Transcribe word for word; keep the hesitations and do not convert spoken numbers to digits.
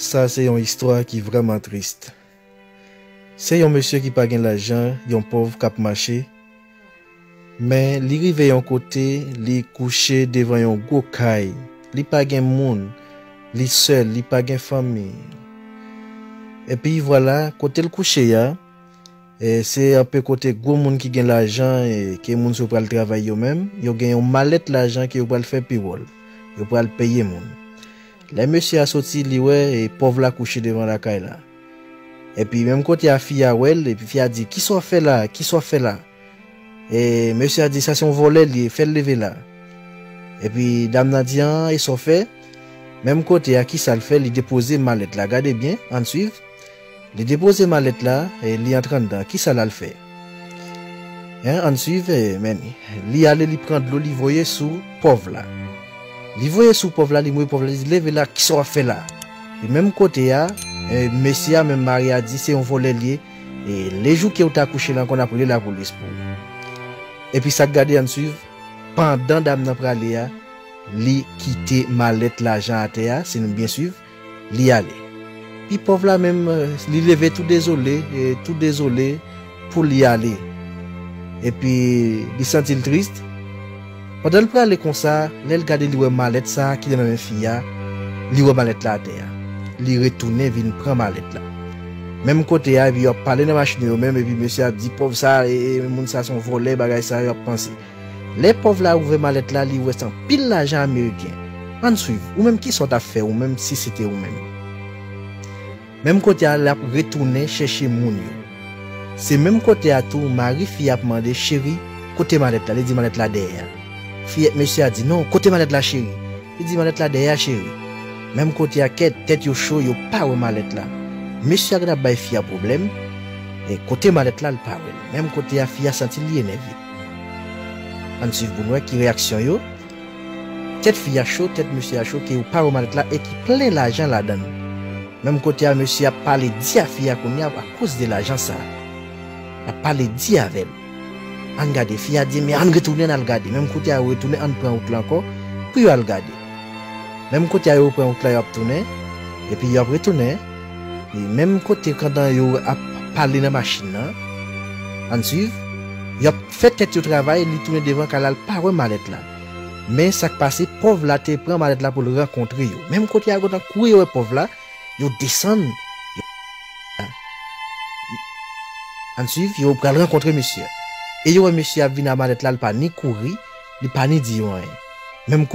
Sa se yon istwa ki vrèman tris. Se yon mesye ki pa gen lajan, yon pòv k ap mache. Men li rive yon kote, li kouche devan yon gwo kay. Li pa gen moun, li sèl, li pa gen fanmi. Epi vwala, kote l kouche a, e se anpe kote gwo moun ki gen lajan e ke moun sa yo pral travay yo menm, yo gen yon malèt lajan ke yo pral fè pewòl. Yo pral peye moun. Lè mesye a soti, li wè e pòv la kouche devan lakay la. Epi menm kote a fi a wè l, epi fi a di, "Kisa w ap fè la? Kisa w ap fè la?" E mesye a di, "Sa se yon vòlè li ye, fè l leve la." Epi dam nan di, "An, e sa w fè?" Menm kote a, kisa l fè? Li depoze malèt la. Gade byen, ann swiv. Li depoze malèt la, e li antre anndan. Kisa l al fè? Hein, ann swiv, e, men li ale, li pran dlo, li voye sou pòv la. Li voye sou pòv la, li mouye pòv la, li di, "Leve la, kisa w ap fè la?" E menm kote a, e, mesye a, menm mari a di, "Se yon vòlè li ye. E lejou ke w ta kouche la ankò, n ap rele lapolis pou ou." Epi sa k gade, ann swiv, pandan dam nan prale a, li kite malèt lajan atè a, si nou byen swiv, li ale. Pi pòv la menm, e, li leve tou dezole, e, tou dezole pou li ale. Epi li santi l tris. Pandan l prale konsa, lè l gade, li wè malèt sa a ki te nan men fi a, li wè malèt la atè a. Li retounen vin pran malèt la. Menm kote a, epi yo ap pale nan machin yo menm, epi mesye ap di, "Pòv sa, e, e, moun sa se yon vòlè, bagay sa yo ap panse." Lè pòv la ouvè malèt la, li wè se anpil lajan ameriken. Ann swiv, ou menm kisa w t ap fè ou menm si se te ou menm? Menm kote a, l ap retounen chèche moun yo. Se menm kote a tou, mari fi a ap mande, "Cheri, kote malèt la?" Li di, "Malèt la dèyè a." Fi, mesye a di, "Non, kote malèt la, cheri?" Li di, "Malèt la dèyè a, cheri." Menm kote a, kèt, tèt yo cho, yo pa wè malèt la. Mesye a gentan ap bay fi a pwoblèm. E kote malèt la, l pa wè l. Menm kote a, fi a santi li enève. Ann swiv pou n wè ki reyaksyon yo. Tèt fi a cho, tèt mesye a cho, ke yo pa wè malèt la e ki plen lajan ladan l. Menm kote a, mesye ap pale di a fi a kounye a akoz de lajan sa a. L ap pale di avè l. Ann gade, fi a di, "Men ann retounen, ann al gade." Menm kote a, yo retounen, ann pran wout la ankò pou yo al gade. Menm kote a, yo pran wout la, yo ap tounen. Epi yo ap retounen. E menm kote, pandan yo ap pale nan machin nan, ann swiv, yo ap fè tèt yo travay, li tounen devan kay la, l pa wè malèt la. Men sa k pase, pòv la te pran malèt la pou l rankontre yo. Menm kote a, yo gentan kouri, yo wè pòv la, yo desann. Yo, ann swiv, yo pral rankontre mesye a. E yo wè mesye a ap vin a malèt la, li pa ni kouri, li pa ni di yo anyen. Menm